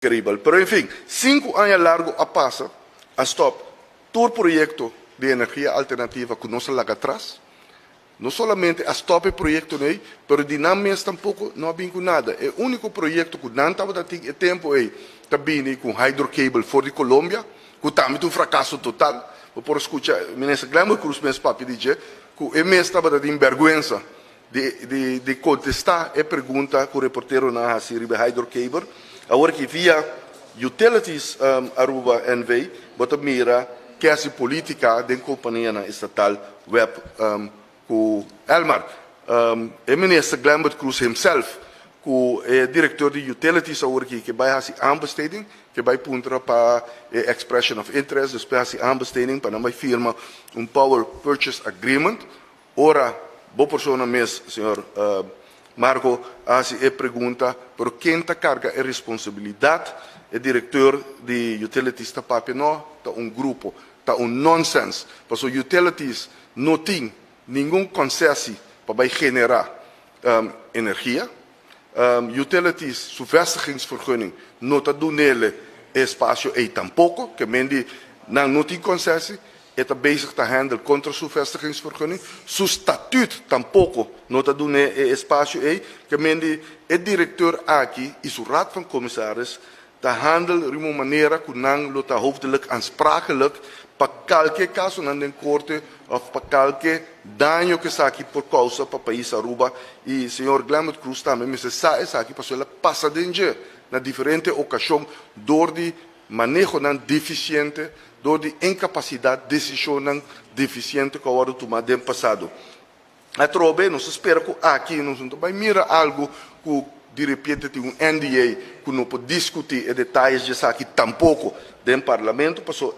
Increíbel. Pero en fin, 5 aña largo a pasa, a stop tur proyecto di energia alternativa cu nos a laga atras. No solamente a stop e proyecto ey, pero di nan mes tampoco no a bin cu nada. E unico proyecto cu nan tabata tin e tempo ey ta bini cu hydrocable for di Colombia, cu tambe un fracaso total. Bo por scucha minister Glenbert Croes mes papia di dje, cu e mes tabata tin berguensa di contesta e pregunta cu e reportero nan a haci riba hydrocable. Awor cu via Utilities Aruba NV, bo ta mira cu e politica di compania na estatal WEB cu Elmar. E minister Glenbert Croes himself, cu e director di Utilities awor cu ta bay haci aanbesteding, cu ta bay puntra pa expression of interest, despues haci aanbesteding pa nan bay firma un power purchase agreement. Ora, bo persona mes, señor Marco, haci e pregunta, pero ken ta carga e responsabilidad? E director di Utilities ta papia, no, ta un grupo, ta un nonsense. Pasobra Utilities no tin ningun concessie pa bay genera energia. Utilities, su vestigingsvergunning, no ta dun'e espacio ey tampoco, kiermen nan no tin concessie, e ta bezig ta handle contra su vestigingsvergunning. Su statuut tampoco no ta dun'e espacio ey, kiermen e director aki y su raad van commissaris ta handle di un manera cu nan lo ta hoofdelijk aansprakelijk pa cualkier caso nan den corte of pa cualkier daño cu esaki por causa pa pais Aruba. Y señor Glenbert Croes tambe mester sa esaki, pasobra el a pasa den na diferente ocasion door di maneho nan deficiente, door di incapacidad, decision nan deficiente cu a wordo tuma den pasado. Atrobe, nos ta spera cu aki nos no bay mira algo cu di repente tin un NDA cu no por discuti e detayenan di esaki tampoco den parlamento, pasobra